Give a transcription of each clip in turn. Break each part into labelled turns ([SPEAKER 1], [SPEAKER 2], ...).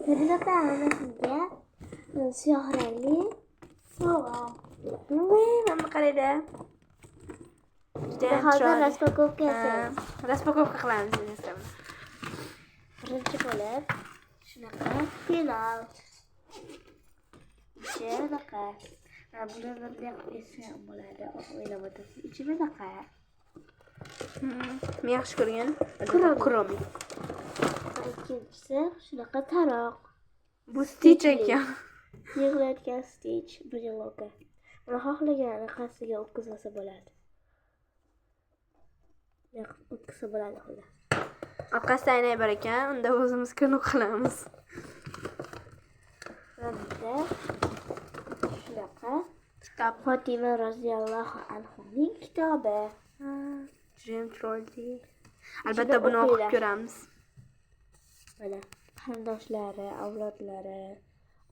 [SPEAKER 1] Sabina opa hammasiga siyoh rangli sovg'a.
[SPEAKER 2] Mana qaranglar. Judayam
[SPEAKER 1] Hozir
[SPEAKER 2] chiroyli.
[SPEAKER 1] Распаковка
[SPEAKER 2] Ha,
[SPEAKER 1] yasaymiz.
[SPEAKER 2] Распаковка qilamiz endi.
[SPEAKER 1] Birinchi bo'lib shunaqa penal. Ichi bunaqa. Mana buni bunday qilib yesa ham bo'ladi. O'ylab o'tirsiz. Ichi bunaqa.
[SPEAKER 2] Men yaxshi ko'rgan
[SPEAKER 1] Kuromi.
[SPEAKER 2] Kuromi.
[SPEAKER 1] Va ikkinchisi shunaqa taroq.
[SPEAKER 2] Bu Stitch ekan.
[SPEAKER 1] Yig'layotgan Stitch брелока. Buni xohlagan anaqasiga o'tkazsa bo'ladi. O'tkazsa bo'ladi xullas.
[SPEAKER 2] Orqasida aynak bor ekan, unda o'zimiz ko'nib qilamiz.
[SPEAKER 1] Va bitta shunaqa
[SPEAKER 2] Kitob.
[SPEAKER 1] Fotima roziyallohu anhuning kitobi.
[SPEAKER 2] Judayam chiroyli. Albatta buni o'qib
[SPEAKER 1] o'qinglar.
[SPEAKER 2] ko'ramiz.
[SPEAKER 1] Mana qarindoshlari, avlodlari,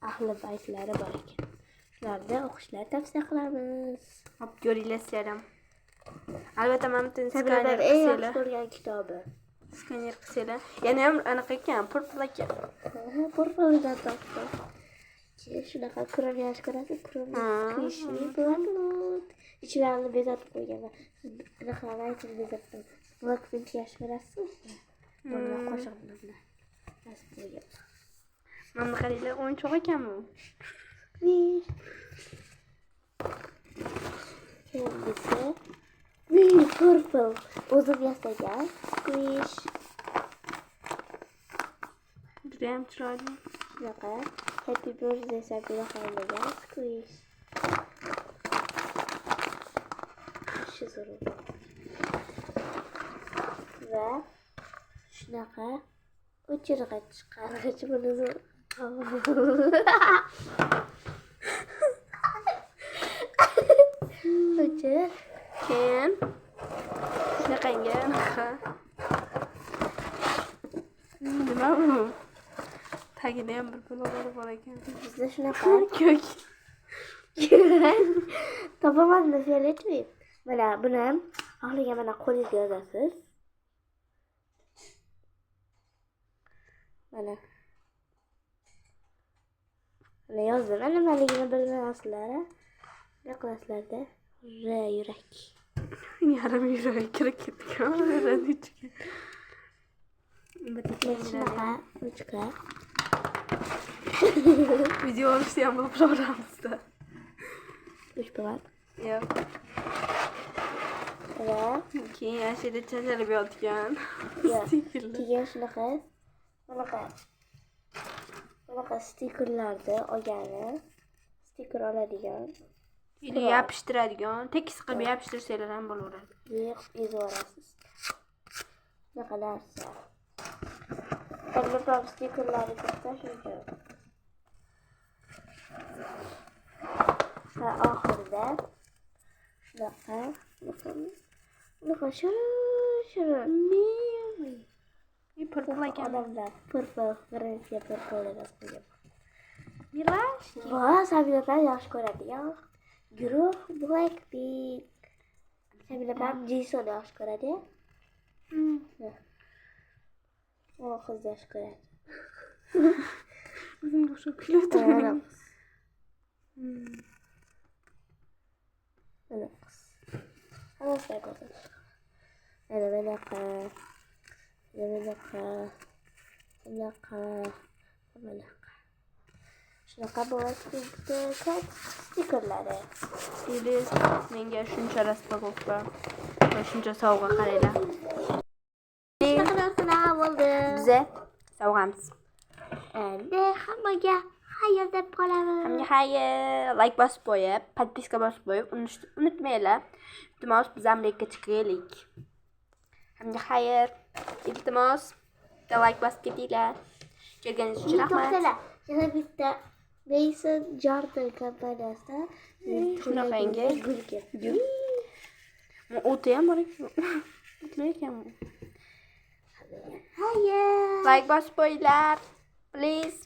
[SPEAKER 1] ahli baytlari bor ekan. Shularni o'qishlarni tavsiya qilamiz.
[SPEAKER 2] Olib ko'ringlar sizlar ham. Albatta mana bu
[SPEAKER 1] Sabinadan
[SPEAKER 2] skaner
[SPEAKER 1] eng yaxshi
[SPEAKER 2] qilsanglar.
[SPEAKER 1] ko'rgan kitobi.
[SPEAKER 2] Skaner qilsanglar. Yana ham anaqa ekan, purple ekan.
[SPEAKER 1] Purpledan topdim. Keyin shunaqa krem yaxshi ko'rasiz, krem squishli bloknot. Ichlarini bezatib qo'yganman. Siz anaqalarni aytib bezatdim. Blackpink yaxshi ko'rasizmi? Buni qo'shig'ini bilan yozib qo'yganman.
[SPEAKER 2] Mana buni qaranglar, o'yinchoq ekan bu.
[SPEAKER 1] Squish. Keyingisi Wee, purple. O'zim yasagan squish.
[SPEAKER 2] Judayam chiroyli.
[SPEAKER 1] Shunaqa Happy Birthday Sabina xohlagan squish. Shu zo'r. Va shunaqa o'chirg'ich chiqarg'ich buni zo'r. O'chir.
[SPEAKER 2] Keyin shunaqangi anaqa. Nima bu? Tagida ham bir balolar bor ekan.
[SPEAKER 1] Bizda shunaqa.
[SPEAKER 2] Ko'k.
[SPEAKER 1] Topamadim fioletli. Mana buni ham xohlagan mana qo'lingizga yozasiz. Mana. Mana yozdim. Mana nimaligini bilmasizlar. Ne qilasizlarda? R yurak.
[SPEAKER 2] Yarim yurak kirib ketgan. Rani ichiga. Bitta
[SPEAKER 1] Mana shunaqa ruchka.
[SPEAKER 2] Video olishni ham bilib ko'ramizda.
[SPEAKER 1] Uch bo'ladi.
[SPEAKER 2] Yo'q.
[SPEAKER 1] Va
[SPEAKER 2] Keyin ana shu yerda chachalib yotgan
[SPEAKER 1] Yo'q.
[SPEAKER 2] stikerlar.
[SPEAKER 1] Keyin shunaqa bunaqa stikerlarni olgani, stiker oladigan
[SPEAKER 2] Или yopishtiradigan, tekis qilib yopishtirsanglar ham bo'laveradi.
[SPEAKER 1] Yig'ib yuborasiz. Shunaqa narsa. Ko'proq stikerlarni ko'pda shunaqa. Va oxirida shunaqa bunaqa shirin shirin
[SPEAKER 2] Purple ekan.
[SPEAKER 1] Odamlar purple, birinchiga purple deb qo'ygan.
[SPEAKER 2] Milashki.
[SPEAKER 1] Va Sabinadan yaxshi ko'radigan guruh Blackpink. Sabina ham Jisoni yaxshi ko'radi. O qizni yaxshi ko'radi.
[SPEAKER 2] O'zimga o'xshab kulib
[SPEAKER 1] Mana
[SPEAKER 2] o'tirgan.
[SPEAKER 1] qiz. Mana qiz. Hammasidan ko'radi. Mana bunaqa. Mana bunaqa. Bunaqa. Bunaqa. Shunaqa Blackpink'ni stikerlari.
[SPEAKER 2] Или menga shuncha распаковка va shuncha sovg'a qaranglar.
[SPEAKER 1] Shunaqa narsalar bo'ldi.
[SPEAKER 2] Biza sovg'amiz.
[SPEAKER 1] Endi hammaga xayr deb qolamiz.
[SPEAKER 2] Hammaga xayr, like bosib qo'yib, podpiska bosib qo'yib, unutmanglar. Iltimos, biz ham like chiqaylik. Hammaga xayr. Iltimos, bitta like bosib ketinglar. Ko'rganingiz uchun rahmat.
[SPEAKER 1] To'xtanglar. Yana bitta Mason Jordan kompaniyasidan
[SPEAKER 2] Shunaqangi
[SPEAKER 1] gul keldi.
[SPEAKER 2] Gul. O'ti ham bor ekan. O'tli ekan bu.
[SPEAKER 1] Xayr.
[SPEAKER 2] Like bosib qo'yinglar. Please.